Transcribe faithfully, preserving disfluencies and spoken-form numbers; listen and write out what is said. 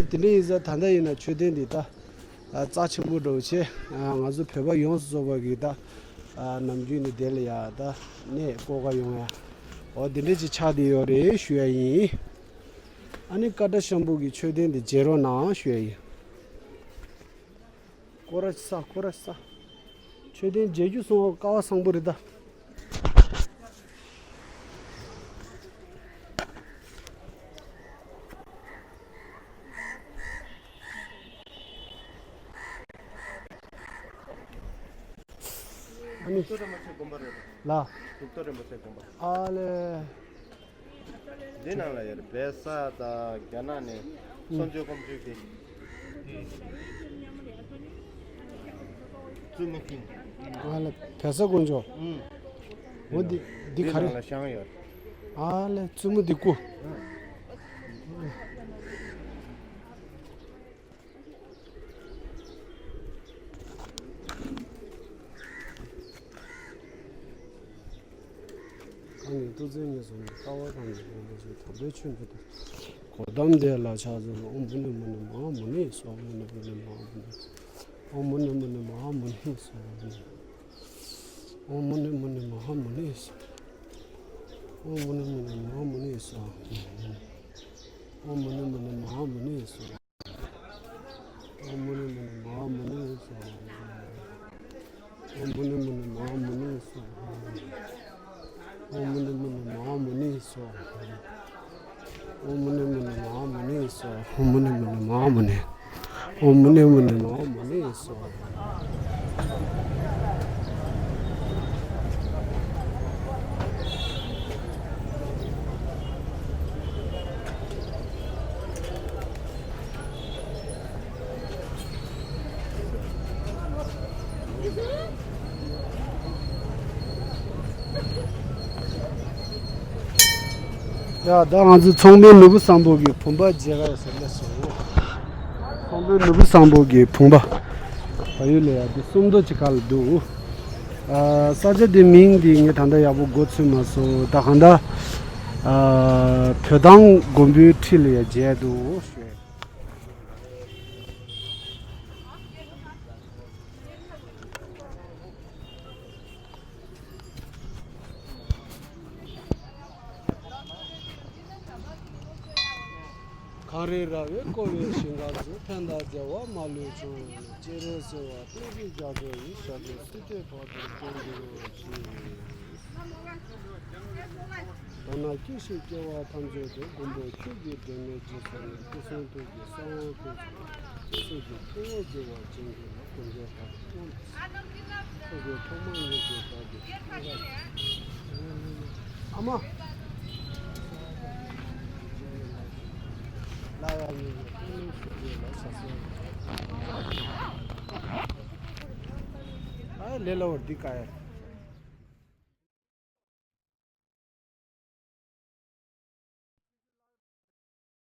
དེ་འདྲ་ཡིན་ཙང་ད་ལྟ་ཡིན་ན་མཆོད་རྟེན་འདི་ད་རྩ་ཆེན་པོ་འདྲ་བོ་བྱས། ང་ཚོ་བོད་པ་ཡོངས་སུ་རྫོགས་པ་གི་ད་ནམ་རྒྱུན་ནས་དེ་ལ་ཡ་ད་གནས་སྐོར་ག་ཡོང་ཡ། འོ་དེ་འདྲ་ཅིག་ཆགས་བསྡད་ཡོད་རེད་ཞུ་ཡ་ཡིན། ཨ་ནི་ཀ་ཏྲ་ཤམ་བུ་གི་མཆོད་རྟེན་འདི་མཇལ་རོགས་གནང་ཞུ་ཡ་ཡིན། སྐོར་ར་ས་སྐོར་ར་ས། མཆོད་རྟེན་མཇལ་རྒྱུ་སོང་བ་ཀ་བ་བཟང་པོ་རེད་ད། ཨ་ནི། གྲུབ་ཐོབ་རིན་པོ་ཆེ་དགོན་པ་རེད། ལ། གྲུབ་ཐོབ་རིན་པོ་ཆེ་དགོན་པ། ཨ་ལེ། འདི་ནང་ལ་ཡོད་རེད། བལ་ས་དང་རྒྱ་ནག་ནས་གསོལ་མཆོད་སྒོམ་མཆོད་ཀྱི་བཙུན་མོ་ཁྱིམ། ཨ་ལ་བལ་ས་དཀོན་མཆོག་ཨུམ། འོ་འདི་འདི་ག་འདི་ནང་རེད། ལ་བཞེངས་ཡོད་རེད། ཨ་ལེ་བཙུན་མོ་འདི་སྐུ། ཨུམ། གང་ཉིད་ཐུགས་བརྩེ་ཉེར་བཟུང་ནས། ལྟ་བ་དང་ནི་དབང་པོ་ཆོས་དམ་པའི་ཆོས་འདི་དང་། གོ་ཏམ་དེ་ལ་ཕྱག་འཚལ་ལོ། ཨོཾ་མུ་ནེ་མུ་ནེ་མ་ཧཱ་མུ་ནེ་སྭཱ་ཧཱ། ཨོཾ་མུ་ནེ་མུ་ནེ་མ་ཧཱ་མུ་ནེ་སྭཱ་ཧཱ། ཨོཾ་མུ་ནེ་མུ་ནེ་མ་ཧཱ་མུ་ནེ་སྭཱ་ཧཱ། ཨོཾ་མུ་ནེ་མུ་ནེ་མ་ཧཱ་མུ་ནེ་སྭཱ་ཧཱ། ཨོཾ་མུ་ནེ་མུ་ནེ་མ་ཧཱ་མུ་ནེ་སྭཱ་ཧཱ། ཨོཾ་མུ་ནེ་མུ་ནེ་མ་ཧཱ་མུ་ནེ་སྭཱ་ཧཱ། ཨོཾ་མུ་ནེ་མུ་ནེ་མ་ཧཱ་མུ་ནེ་སྭཱ་ཧཱ། ཨོཾ་མུ་ནེ་མུ་ནེ་མ་ཧཱ་མུ་ནེ་སྭཱ་ཧཱ། ཨོཾ་མུ་ནེ་མུ་ནེ་མ་ཧཱ་མུ་ནེ་སྭཱ་ཧཱ། ཨོཾ་མུ་ནེ་མུ་ནེ་མ་ཧཱ་མུ་ནེ་སྭཱ་ཧཱ། ཨོཾ་མུ་ནེ་མུ་ནེ་མ་ཧཱ་མུ་ནེ། ཨོཾ་མུ་ནེ་མུ་ནེ་མ་ཧཱ་མུ་ནེ་སྭཱ་ཧཱ། ཡ་ད་ང་ཚོ་ཚོང་དཔོན་ནོར་བུ་བཟང་པོ་གི་བུམ་པ་མཇལ་ག་ཡོད་ཟེར་ལ་སོང་། ཚོང་དཔོན་ནོར་བུ་བཟང་པོ་གི་བུམ་པ། བལ་ཡུལ་ལ་ཡ་འདི་སུམ་མདོ་ཅིག་ཁ་ལ་འདུག་ཨ་ས་ཆ་འདི་མིང་འདི་ངས་ད་ལྟ་ཡག་པོ་མགོ་ཚོས་མ་སོང་། ད་གང་ལྟར་ཨ་བོད་ཐང་དགོན་པའི་འཁྲིས་ལ་ཡ་མཇལ་འདུག་ཞུ། གངས་རི་ར་བས་བསྐོར་བའི་ཞིང་ཁམས་སུ། ཕན་དང་བདེ་བ་མ་ལུས་འབྱུང་བའི་གནས། སྤྱན་རས་གཟིགས་དབང་བསྟན་པའི་རྒྱ་མཚོ་ཡི། ཞབས་པད་སྲིད་མཐའི་བར་དུ་བརྟན་གྱུར་ཅིག་མདོར་ན་སྐྱེ་ཤི་སྐྱེ་བ་ཐམས་ཅད་དུ། མགོན་པོ་ཁྱོད་ཀྱི་སྒྲོན་མེ་འབྱེད་སོང་ནས། སྐུ་གསུང་ཐུགས་ཀྱི་གསང་བ་ཀུན་སྤངས་ཏེ། སྲས་ཀྱི་སྐུ་འོད་བསྡུ་བ་ཅན་གྱི་ལྷ། དཀོན་མཆོག་དག་གི་དབང་དུ་སོང་། ཐུགས་ཀྱི་ཐོག་མར་ཡོད་ཀྱི་བདག་གི་ཨ་མ། ལ་ཡ་ཡོད་ཀྱི་ལ་ས་སོ། ཨ་ལེ་ལ་བར་འདི་ག་ཡ།